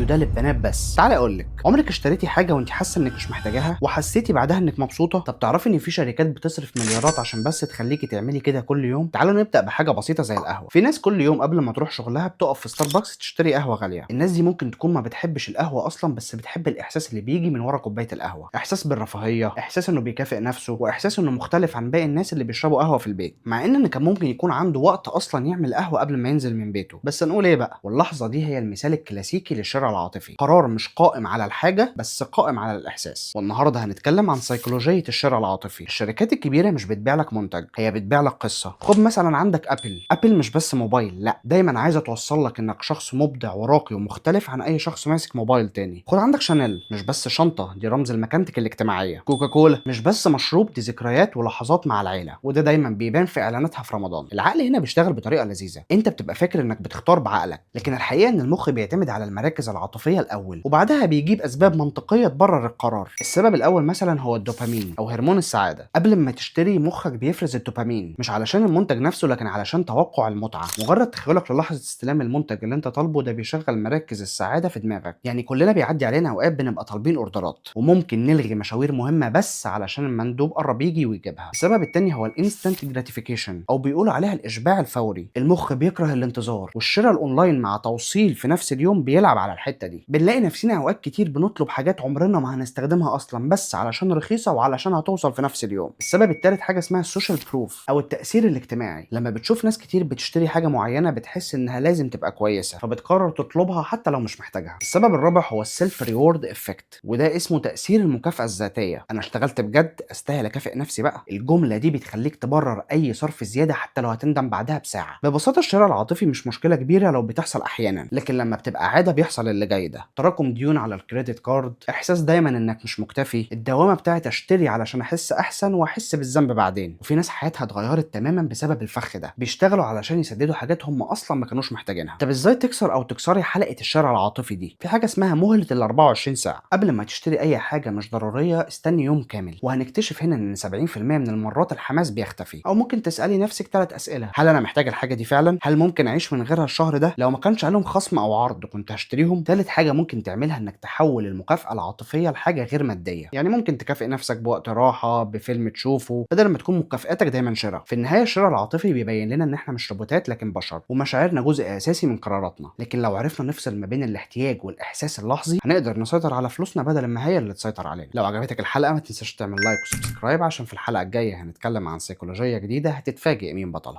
ده للبنات بس. تعالى اقول لك، عمرك اشتريتي حاجة وانت حاسه انك مش محتاجاها وحسيتي بعدها انك مبسوطة؟ طب تعرفي ان في شركات بتصرف مليارات عشان بس تخليكي تعملي كده كل يوم؟ تعالوا نبدا بحاجة بسيطة زي القهوة. في ناس كل يوم قبل ما تروح شغلها بتقف في ستاربكس تشتري قهوة غالية. الناس دي ممكن تكون ما بتحبش القهوة اصلا، بس بتحب الاحساس اللي بيجي من ورا كوباية القهوه، احساس بالرفاهيه، احساس انه بيكافئ نفسه، واحساس انه مختلف عن باقي الناس اللي بيشربوا قهوة في البيت، مع ان كان ممكن يكون عنده وقت اصلا يعمل قهوة قبل ما ينزل من بيته. بس نقول ايه بقى؟ واللحظة دي هي المثال الكلاسيكي للشراء العاطفي، قرار مش قائم على الحاجة بس قائم على الاحساس. والنهارده هنتكلم عن سيكولوجية الشراء العاطفي. الشركات الكبيرة مش بتبيع لك منتج، هي بتبيع لك قصة. خد مثلا عندك ابل. ابل مش بس موبايل، لا، دايما عايزه توصل لك انك شخص مبدع وراقي ومختلف عن اي شخص ماسك موبايل تاني. خد عندك شانيل، مش بس شنطه، دي رمز لمكانتك الاجتماعية. كوكاكولا مش بس مشروب، دي ذكريات ولحظات مع العيله، وده دايما بيبان في اعلاناتها في رمضان. العقل هنا بيشتغل بطريقة لذيذة، انت بتبقى فاكر انك بتختار بعقلك، لكن الحقيقة ان المخ بيعتمد على المراكز العاطفية الاول، وبعدها بيجيب اسباب منطقية تبرر القرار. السبب الاول مثلا هو الدوبامين او هرمون السعادة. قبل ما تشتري مخك بيفرز الدوبامين، مش علشان المنتج نفسه لكن علشان توقع المتعة. مجرد تخيلك للحظة استلام المنتج اللي انت طالبه ده بيشغل مراكز السعادة في دماغك. يعني كلنا بيعدي علينا اوقات بنبقى طالبين اوردرات وممكن نلغي مشاوير مهمة بس علشان المندوب قرب يجي ويجيبها. السبب التاني هو ال instant gratification، او بيقولوا عليها الاشباع الفوري. المخ بيكره الانتظار، والشراء الاونلاين مع توصيل في نفس اليوم بيلعب على الحتة دي. بنلاقي نفسنا اوقات كتير بنطلب حاجات عمرنا ما هنستخدمها اصلا بس علشان رخيصة وعلشان هتوصل في نفس اليوم. السبب الثالث حاجة اسمها ال social proof او التاثير الاجتماعي. لما بتشوف ناس كتير بتشتري حاجة معينة بتحس انها لازم تبقى كويسة، فبتقرر تطلبها حتى لو مش محتاجها. السبب الرابع هو ال self reward effect، وده اسمه تاثير المكافاة الذاتية. انا اشتغلت بجد، استاهل اكافئ نفسي بقى. الجملة دي بتخليك تبرر اي صرف زيادة حتى لو هتندم بعدها بساعة. ببساطة الشراء العاطفي مش مشكلة كبيرة لو بتحصل احيانا، لكن لما بتبقى عادة بيحصل اللي جاي ده: تراكم ديون على ال credit card، احساس دايما انك مش مكتفي، الدوامة بتاعت اشتري علشان احس احسن واحس بالذنب بعدين. وفي ناس حياتها اتغيرت تماما بسبب الفخ ده، بيشتغلوا علشان يسددوا حاجات هم اصلا ما كانوش محتاجينها. طب ازاي تكسر او تكسري حلقة الشراء العاطفي دي؟ في حاجة اسمها مهله ال 24 ساعة. قبل ما تشتري اي حاجة مش ضرورية استني يوم كامل، وهنكتشف هنا ان 70% من المرات الحماس بيختفي. او ممكن تسالي نفسك ثلاث اسئله: هل انا محتاج الحاجة دي فعلا؟ هل ممكن اعيش من غيرها الشهر ده؟ لو ما كانش عليهم خصم او عرض كنت هشتريهم؟ ثالث حاجة ممكن تعملها انك تحول المكافاة العاطفية لحاجة غير مادية، يعني ممكن تكافئ نفسك بوقت راحة، بفيلم تشوفه، بدل ما تكون مكافئتك دايما شراء. في النهاية الشراء العاطفي بيبين لنا ان احنا مش روبوتات لكن بشر، ومشاعرنا جزء اساسي من قراراتنا. لكن لو عرفنا نفصل ما بين الاحتياج والاحساس اللحظي هنقدر نسيطر على فلوسنا بدل ما هي اللي تسيطر علينا. لو عجبتك الحلقة ما تنساش تعمل like و subscribe، عشان في الحلقة الجاية هنتكلم عن سيكولوجية جديدة هتتفاجئ مين بطلها.